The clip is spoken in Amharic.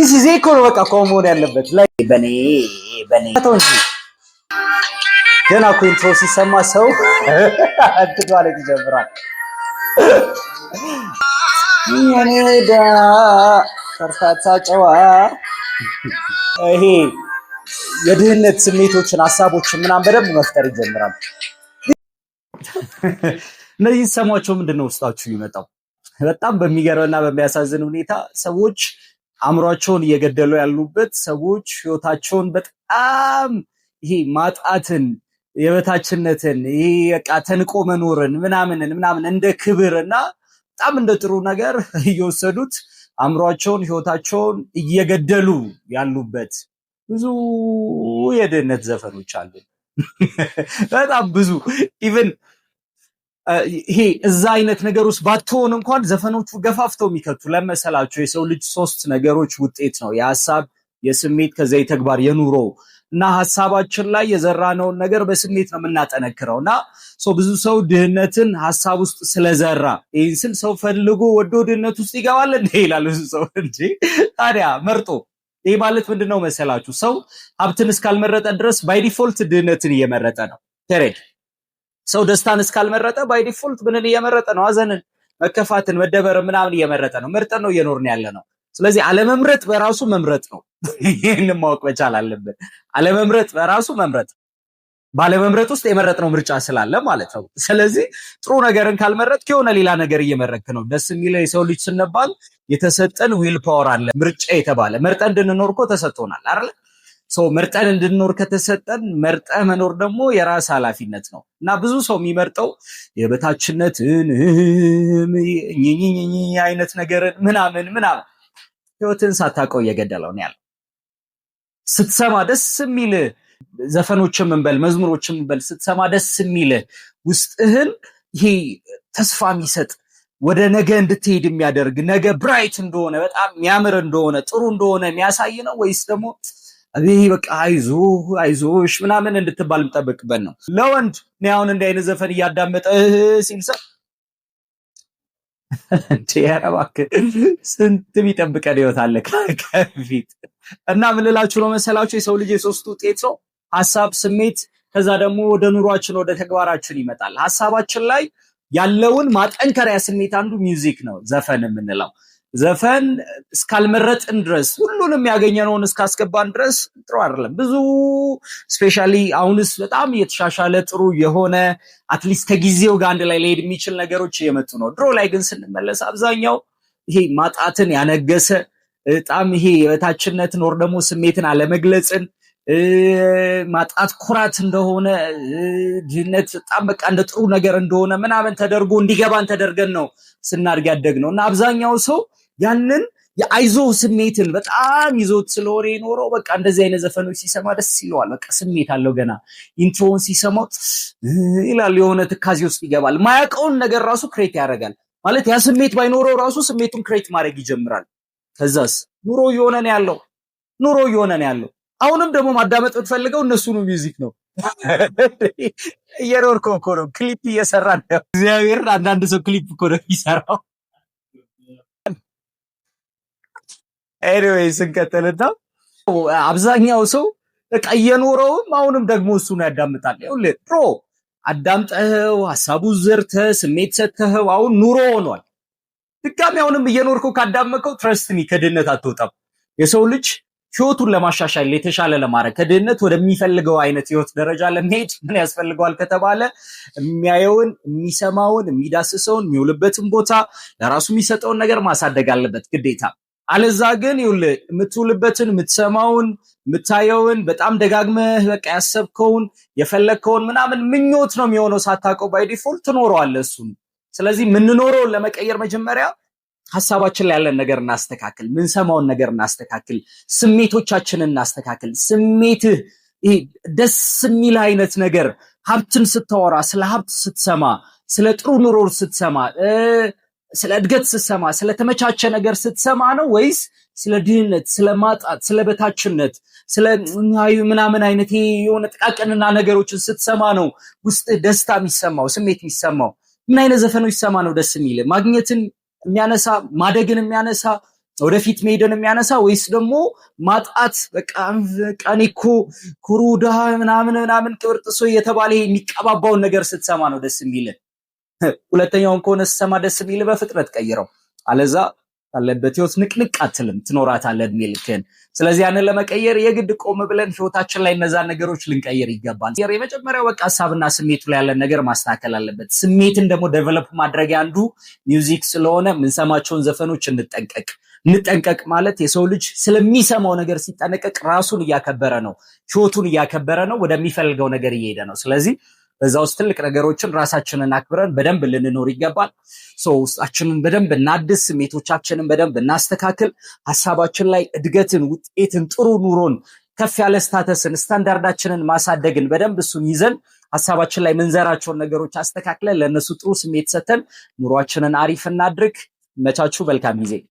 ይሄ እኮ ነው በቃ እኮ መሆን ያለበት። ላይ በኔ በኔ ተው እንጂ ገና እኮ intro ሲሰማ ሰው እንትን ማለት ይጀምራል። የኔ ደህና ከርታታ ጨዋ፣ ይሄ የድህነት ስሜቶችን፣ ሀሳቦችን ምናምን በደንብ መፍጠር ይጀምራል። እነዚህ ሰሟቸው ምንድን ነው ውስጣችሁ ይመጣው? በጣም በሚገርምና በሚያሳዝን ሁኔታ ሰዎች አእምሯቸውን እየገደሉ ያሉበት፣ ሰዎች ህይወታቸውን በጣም ይሄ ማጣትን፣ የበታችነትን፣ ይሄ በቃ ተንቆ መኖርን ምናምንን ምናምን እንደ ክብር እና በጣም እንደ ጥሩ ነገር እየወሰዱት አእምሯቸውን፣ ህይወታቸውን እየገደሉ ያሉበት ብዙ የድህነት ዘፈኖች አሉ። በጣም ብዙ። Even ይሄ እዛ አይነት ነገር ውስጥ ባትሆን እንኳን ዘፈኖቹ ገፋፍተው የሚከቱ ለመሰላቸው የሰው ልጅ ሶስት ነገሮች ውጤት ነው። የሀሳብ፣ የስሜት፣ ከዛ የተግባር፣ የኑሮ። እና ሀሳባችን ላይ የዘራነውን ነገር በስሜት ነው የምናጠነክረው። እና ብዙ ሰው ድህነትን ሀሳብ ውስጥ ስለዘራ፣ ይህን ስል ሰው ፈልጎ ወዶ ድህነት ውስጥ ይገባል እንዴ ይላል ብዙ ሰው። እንጂ ታዲያ መርጦ። ይህ ማለት ምንድነው መሰላችሁ? ሰው ሀብትን እስካልመረጠ ድረስ by default ድህነትን እየመረጠ ነው። Period። ሰው ደስታን እስካልመረጠ by default ምንን እየመረጠ ነው? ሀዘንን፣ መከፋትን፣ መደበርን ምናምን እየመረጠ ነው። መርጠን ነው እየኖርን ያለ ነው። ስለዚህ አለመምረጥ በራሱ መምረጥ ነው። ይህንን ማወቅ መቻል አለብን። አለመምረጥ በራሱ መምረጥ፣ ባለመምረጥ ውስጥ የመረጥነው ምርጫ ስላለ ማለት ነው። ስለዚህ ጥሩ ነገርን ካልመረጥክ የሆነ ሌላ ነገር እየመረጥክ ነው። ደስ የሚለው የሰው ልጅ ስንባል የተሰጠን will power አለ፣ ምርጫ የተባለ። መርጠን እንድንኖር እኮ ተሰጥቶናል አይደል? ሰው መርጠን እንድንኖር ከተሰጠን መርጠህ መኖር ደግሞ የራስ ኃላፊነት ነው። እና ብዙ ሰው የሚመርጠው የበታችነትን ኝኝኝኝ አይነት ነገርን ምናምን ምናምን ህይወትን ሳታውቀው እየገደለው ነው ያለው። ስትሰማ ደስ የሚል ዘፈኖችን እንበል፣ መዝሙሮችን እንበል፣ ስትሰማ ደስ የሚል፣ ውስጥህን ይሄ ተስፋ የሚሰጥ፣ ወደ ነገ እንድትሄድ የሚያደርግ፣ ነገ bright እንደሆነ፣ በጣም የሚያምር እንደሆነ፣ ጥሩ እንደሆነ የሚያሳይ ነው ወይስ ደግሞ ይሄ በቃ አይዞ አይዞሽ ምናምን እንድትባል የምጠብቅበት ነው? ለወንድ እኔ አሁን እንዲህ አይነት ዘፈን እያዳመጠ ሲል ሰው እንዴ፣ ኧረ እባክህ ስንት የሚጠብቀን ህይወት አለ ከፊት። እና ምን ልላችሁ ነው መሰላችሁ? የሰው ልጅ የሶስቱ ውጤት ነው። ሀሳብ፣ ስሜት፣ ከዛ ደግሞ ወደ ኑሯችን፣ ወደ ተግባራችን ይመጣል። ሀሳባችን ላይ ያለውን ማጠንከሪያ ስሜት አንዱ music ነው፣ ዘፈን የምንለው። ዘፈን እስካልመረጥን ድረስ፣ ሁሉንም ያገኘነውን እስካስገባን ድረስ ጥሩ አይደለም። ብዙ especially አሁንስ በጣም እየተሻሻለ ጥሩ የሆነ፣ at least ከጊዜው ጋር አንድ ላይ ሊሄድ የሚችል ነገሮች እየመጡ ነው። ድሮ ላይ ግን ስንመለስ አብዛኛው ይሄ ማጣትን ያነገሰ፣ በጣም ይሄ የበታችነትን ወር ደግሞ ስሜትን አለመግለጽን፣ ማጣት ኩራት እንደሆነ፣ ድህነት በጣም በቃ እንደ ጥሩ ነገር እንደሆነ ምናምን ተደርጎ እንዲገባን ተደርገን ነው ስናድግ ያደግነው። እና አብዛኛው ሰው ያንን የአይዞ ስሜትን በጣም ይዞት ስለሆነ የኖረው በቃ እንደዚህ አይነት ዘፈኖች ሲሰማ ደስ ይለዋል። በቃ ስሜት አለው። ገና intro ውን ሲሰማው ይላል፣ የሆነ ትካዜ ውስጥ ይገባል። ማያውቀውን ነገር ራሱ create ያደርጋል። ማለት ያ ስሜት ባይኖረው ራሱ ስሜቱን create ማድረግ ይጀምራል። ከዛስ ኑሮ እየሆነ ነው ያለው። ኑሮ እየሆነ ነው ያለው። አሁንም ደግሞ ማዳመጥ ብትፈልገው እነሱኑ music ነው። እየኖርከው እኮ ነው። ክሊፕ እየሰራ ነው። እግዚአብሔርን አንዳንድ ሰው ክሊፕ እኮ ነው የሚሰራው። Anyway ስንቀጥልና አብዛኛው ሰው በቃ እየኖረውም አሁንም ደግሞ እሱን ያዳምጣል። ይኸውልህ ድሮ አዳምጠኸው፣ ሀሳቡ ዘርተህ፣ ስሜት ሰጥተኸው አሁን ኑሮ ሆኗል። ድጋሚ አሁንም እየኖርከው ካዳመቀው trust me ከድህነት አትወጣም። የሰው ልጅ ህይወቱን ለማሻሻል፣ የተሻለ ለማድረግ፣ ከድህነት ወደሚፈልገው አይነት ህይወት ደረጃ ለመሄድ ምን ያስፈልገዋል ከተባለ የሚያየውን፣ የሚሰማውን፣ የሚዳስሰውን፣ የሚውልበትን ቦታ፣ ለራሱ የሚሰጠውን ነገር ማሳደግ አለበት ግዴታ። አለዛ ግን ይኸውልህ የምትውልበትን፣ የምትሰማውን፣ የምታየውን፣ በጣም ደጋግመህ በቃ ያሰብከውን፣ የፈለግከውን ምናምን ምኞት ነው የሚሆነው። ሳታውቀው by default ትኖረዋለህ እሱን። ስለዚህ የምንኖረውን ለመቀየር መጀመሪያ ሀሳባችን ላይ ያለን ነገር እናስተካክል፣ ምንሰማውን ነገር እናስተካክል፣ ስሜቶቻችንን እናስተካክል። ስሜትህ ይሄ ደስ የሚል አይነት ነገር፣ ሀብትን ስታወራ፣ ስለ ሀብት ስትሰማ፣ ስለ ጥሩ ኑሮ ስትሰማ፣ ስለ እድገት ስትሰማ፣ ስለተመቻቸ ነገር ስትሰማ ነው ወይስ ስለ ድህነት፣ ስለ ማጣት፣ ስለ በታችነት፣ ስለ ምናምን አይነት ይሄ የሆነ ጥቃቅንና ነገሮችን ስትሰማ ነው ውስጥ ደስታ የሚሰማው፣ ስሜት የሚሰማው? ምን አይነት ዘፈኖች ሰማ ነው ደስ የሚል? ማግኘትን የሚያነሳ፣ ማደግን የሚያነሳ፣ ወደፊት መሄድን የሚያነሳ ወይስ ደግሞ ማጣት፣ በቃ እኔ እኮ ኩሩ ድሃ ምናምን ምናምን ቅብርጥሶ እየተባለ የሚቀባባውን ነገር ስትሰማ ነው ደስ የሚል? ሁለተኛውን ከሆነ ስትሰማ ደስ የሚል በፍጥነት ቀይረው፣ አለዛ ካለበት ህይወት ንቅንቅ አትልም፣ ትኖራታለህ እድሜ ልክህን። ስለዚህ ያንን ለመቀየር የግድ ቆም ብለን ህይወታችን ላይ እነዛን ነገሮች ልንቀይር ይገባል። የመጀመሪያው በቃ ሀሳብና ስሜቱ ላይ ያለን ነገር ማስተካከል አለበት። ስሜትን ደግሞ develop ማድረግ አንዱ music ስለሆነ የምንሰማቸውን ዘፈኖች እንጠንቀቅ። እንጠንቀቅ ማለት የሰው ልጅ ስለሚሰማው ነገር ሲጠነቀቅ ራሱን እያከበረ ነው፣ ህይወቱን እያከበረ ነው፣ ወደሚፈልገው ነገር እየሄደ ነው። ስለዚህ በዛ ውስጥ ትልቅ ነገሮችን ራሳችንን አክብረን በደንብ ልንኖር ይገባል። So ውስጣችንን በደንብ እናድስ፣ ስሜቶቻችንን በደንብ እናስተካክል። ሀሳባችን ላይ እድገትን፣ ውጤትን፣ ጥሩ ኑሮን፣ ከፍ ያለ status ን፣ standard ኣችንን ማሳደግን በደንብ እሱን ይዘን ሀሳባችን ላይ ምንዘራቸውን ነገሮች አስተካክለን ለእነሱ ጥሩ ስሜት ሰተን ኑሯችንን አሪፍ እናድርግ። መቻችሁ። መልካም ጊዜ።